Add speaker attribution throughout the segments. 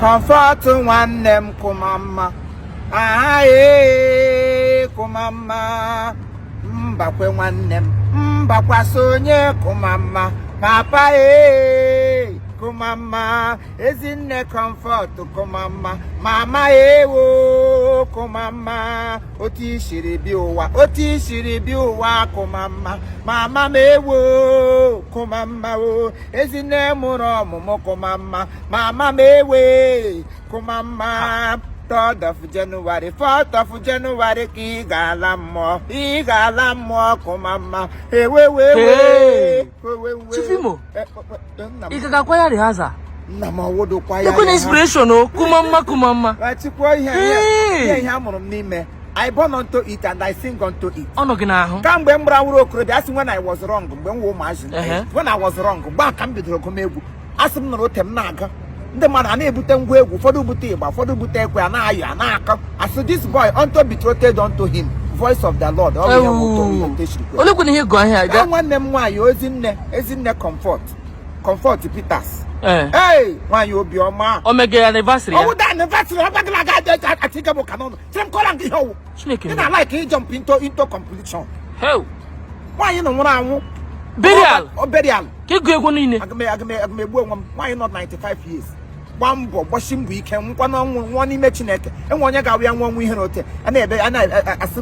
Speaker 1: Comfort nwanne m, kụma mma. Aha ee, kụma mma. Mbakwe nwanne m, mbakwasị onye, kụma mma. Papa ee, kụma mma. Ezinne Comfort, kụma mma. Mama ewo, kụma mma. Otu isiri bi ụwa, otu isiri bi ụwa, kụma mma. Mama m ewo, kụma mma. O ezinne mụrụ ọmụmụ, kụma mma. Mama m ewe, kụma mma. 3rd of January, 4th of January ka ị ga-ala mmụọ, ị ga-ala mmụọ, kụma mma. Ewewewe.
Speaker 2: Hey!
Speaker 1: Ewewe.
Speaker 2: Chief Imo.
Speaker 1: Nna m.
Speaker 2: Ị ka ga-akwa ya rehearsal?
Speaker 1: Nna m, ọwụdụkwa ya.
Speaker 2: Ekwe na inspiration o, kuma mma, kuma mma.
Speaker 1: Chukwu, ihe
Speaker 2: Hey!
Speaker 1: ihe a mụrụ m n'ime. I born unto it and I sing unto it.
Speaker 2: Ọ nọ gị n'ahụ.
Speaker 1: Kamgbe m gbara wụrụ okorobịa, asị when I was wrong, mgbe m wụ ụmụazị, when I was wrong, mgbe a ka m bidoro gụm egwu. Asị m nọrọ ote m na-aga, ndị mmadụ a na-ebute ngwa egwu, ụfọdụ bute ịgba, ụfọdụ bute ekwe, a na-ayọ, a na-akọ. Asị this boy unto betrothed unto him, voice of the Lord. Ọ bụ ihe wụ ụtọ ihe shiri kwe.
Speaker 2: Olekwana ihe gụọ ahịa
Speaker 1: Ka
Speaker 2: ga?
Speaker 1: Nwanne m nwaanyị, Ozinne, Ezinne Comfort, Comfort Peters. Hey, nwaanyị obiọma.
Speaker 2: O mege anniversary ya?
Speaker 1: Ọwụ da anniversary ọ gbagala aga achịga bụ kanọnụ chere m kọrọ nke ihe ọwụ.
Speaker 2: Chineke.
Speaker 1: Ị na-like ị jump into completion.
Speaker 2: Hell.
Speaker 1: Nwaanyị nọ nwụrụ anwụ.
Speaker 2: Burial.
Speaker 1: Ọ burial.
Speaker 2: Ka ịgụ egwu niile.
Speaker 1: Aga m egbu onwe m. Nwaanyị nọ 95 years, gbaa mbọ, gbasi mbọ ike, nkwa na ọnwụ nwụọ n'ime Chineke. Enwe onye ga-awụ ya nwa ọnwụ ihe n'ote a na-ebe a na-asị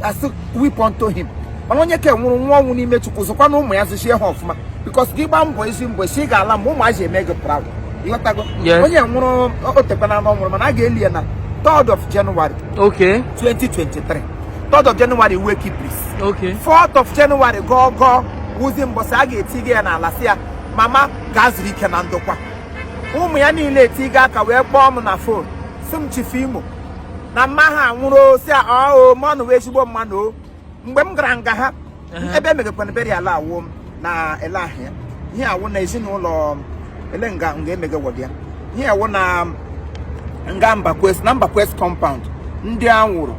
Speaker 1: asị weep unto him, mana onye ke nwụrụ nwa ọnwụ n'ime Chukwu, zụkwa na ụmụ ya, zụchie ha ọfụma, because gị gbaa mbọ ezi mbọ si ị ga-ala mgbe ụmụazị eme gị proud. Ịghọtago?
Speaker 2: Yes.
Speaker 1: Onye nwụrụ o tekwana na ọ nwụrụ, mana a ga-eli ya na 3rd of January 2023. 3rd of January, wake please. 4th of January gọọ gọọ wụzi mbọsị a ga-etiga ya n'ala, sị ya mama gaa zuru ike na ndokwa. Ụmụ ya niile etiga aka wee kpọọ m na phone, sị m, "Chief Imo, na mma ha nwụrụ." O si ọ mmanụ wee ezigbo mmanụ o. Mgbe m gara nga ha ebe emegekwana burial awụ m na ele ahụ ya, ihe awụ na ezinụlọ ele nga nga emege wọdụ ya, ihe awụ na nga Mbakwes, na Mbakwes compound, ndị anwụrụ,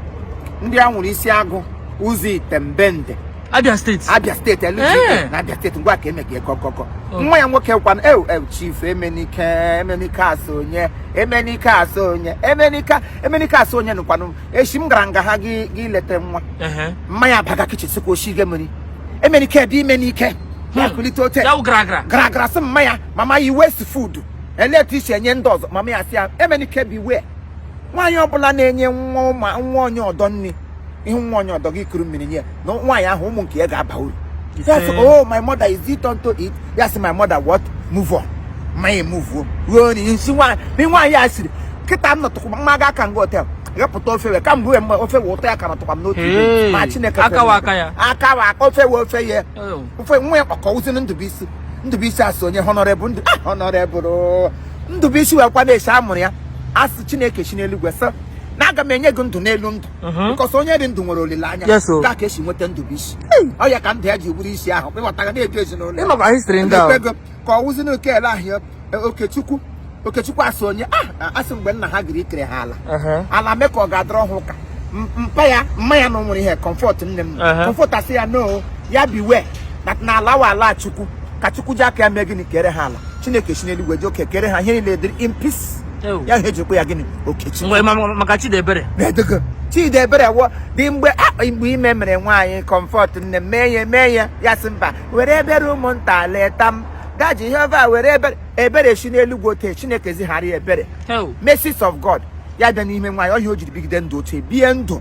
Speaker 1: ndị anwụrụ isi agụ ụzọ Itembende.
Speaker 2: Abia Steeti.
Speaker 1: Abia Steeti, LGA. Na Abia Steeti ngwa ka emege gọgọgọ. Nwa ya nwoke kwana ew ew Chief Emenike, Emenike Asonye, Emenike Asonye, Emenike, Emenike Asonye nụkwanụ. Echi m gara nga ha gị gị leta nwa, mmanya abaga kitchen, sịkwa oshi mmiri. Emenike ebe ime n'ike ya kulite ote.
Speaker 2: Ya wụ gara gara.
Speaker 1: Gara gara, sị mma ya, "Mama, you waste food. Ele etu isi enye ndị ọzọ?" Mama ya sị ya, "Emenike, beware. Nwaanyị ọbụla na-enye nwa ụma nwa onye ọdọ nri, ihu nwa onye ọdọ gị kuru mmiri nye na nwaanyị ahụ, ụmụ nke ya ga-aba uru." Ya sị, "Oh my mother, is it unto it?" Ya sị, "My mother what? Move on." Mmanya move ruo nri nsi nwaanyị nwaanyị ya siri kịta m nọtụkwa mma ga aka nga hotel ghepụta ofe wee kamgbe wee mgbe ofe wee ụtọ ya ka nọtụkwa m n'otu ibe. Ma Chineke
Speaker 2: Aka wa
Speaker 1: fere
Speaker 2: aka ya.
Speaker 1: Aka wa aka ofe wee ofe ya.
Speaker 2: Oh.
Speaker 1: Ofe nwa ya kpọkọwụzinu Ndụbụisi, Ndụbụisi asị onye honorable ndụ, ah, honorable Ndụbụisi wee kwa na-esi amụrụ ya asị Chineke si n'eluigwe sị na aga m enye gị ndụ n'elu ndụ, because onye dị ndụ nwere olileanya.
Speaker 2: Yes, o.
Speaker 1: Ka esi nweta Ndụbụisi, ọ ya ka ndụ ya ji bụrụ isi ahụ ịghọtara na-edu ezinụlọ ya.
Speaker 2: Ịmakwa history ndị ahụ.
Speaker 1: Ego ka ọ wụzi n'oke ele ahụ ya, Okechukwu, Okechukwu asị onye, ah, asị mgbe nna ha giri ikere ha ala ala mee ka ọ ga-adọrọ ha ụka. Mpa ya, mma ya na nwere ihe Comfort nne m. Comfort asị ya no, ya beware that na ala wa ala Chukwu, ka Chukwu ji aka ya mee gịnị? Kere ha ala. Chineke si n'eluigwe ji oke kere ha ihe niile dịrị in peace. Ya ihe ejikwa ya gịnị? Okechukwu.
Speaker 2: Ngwa, maka Chidiebere.
Speaker 1: Na-edego Chidiebere wụ dị mgbe a mgbe ime mere nwaanyị Comfort nne m mee ya, mee ya, ya sị mba, were ebere ụmụnta leta m ga Jehova, were ebere, ebere si n'eluigwe ote Chineke zighara ya ebere. Mercies of God ya bịa n'ime nwaanyị ọhịa o jiri bigide ndụ otu bie ndụ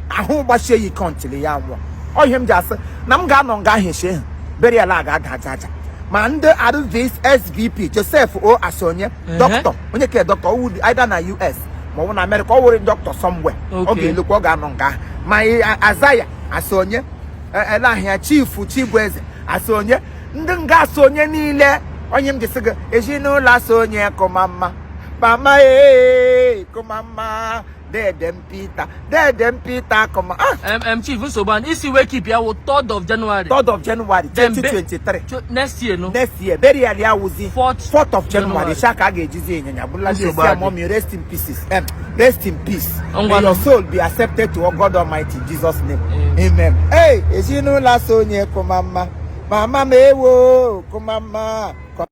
Speaker 1: ahụ gbachie ya ike ntịrị ya nwụọ. Ọhịa m ji asị na m ga-anọ nga ahụ eche ahụ burial a ga-ada aja aja, ma ndị RVSVP Joseph O Asonye, dọkịta onye ke dọkịta ọwụ either na US ma ọ bụ na Amerịka, ọ wụrụ dọkịta somewhere, ọ ga-elukwa, ọ ga-anọ nga ahụ. Ma Azaya Asonye, ele ahịa Chief Chibueze Asonye, ndị nga Asonye niile, onye m ji sị gị ezinụlọ Asonye, kụma mma. Mama ee, kụma mma. Dede m Peter, dede m Peter, kụma, ah.
Speaker 2: Chief, nsogbu anyị isi wake keep ya wụ 3rd of January.
Speaker 1: 3rd of January.
Speaker 2: Then
Speaker 1: 2023.
Speaker 2: Next year, no?
Speaker 1: Next year. Burial ya wụzi
Speaker 2: 4th.
Speaker 1: 4th of January.
Speaker 2: January.
Speaker 1: Sha ka a ga-ejizi ịnyịnya bụrụla
Speaker 2: Nsogbu
Speaker 1: esi
Speaker 2: adị.
Speaker 1: Mommy, rest in pieces, rest in peace.
Speaker 2: Ngwanụ.
Speaker 1: May your soul be accepted to God Almighty in Jesus' name.
Speaker 2: Amen.
Speaker 1: Amen. Hey, ezinụlọ Asonye, kụma mma. Mama m ewo, kụma mma.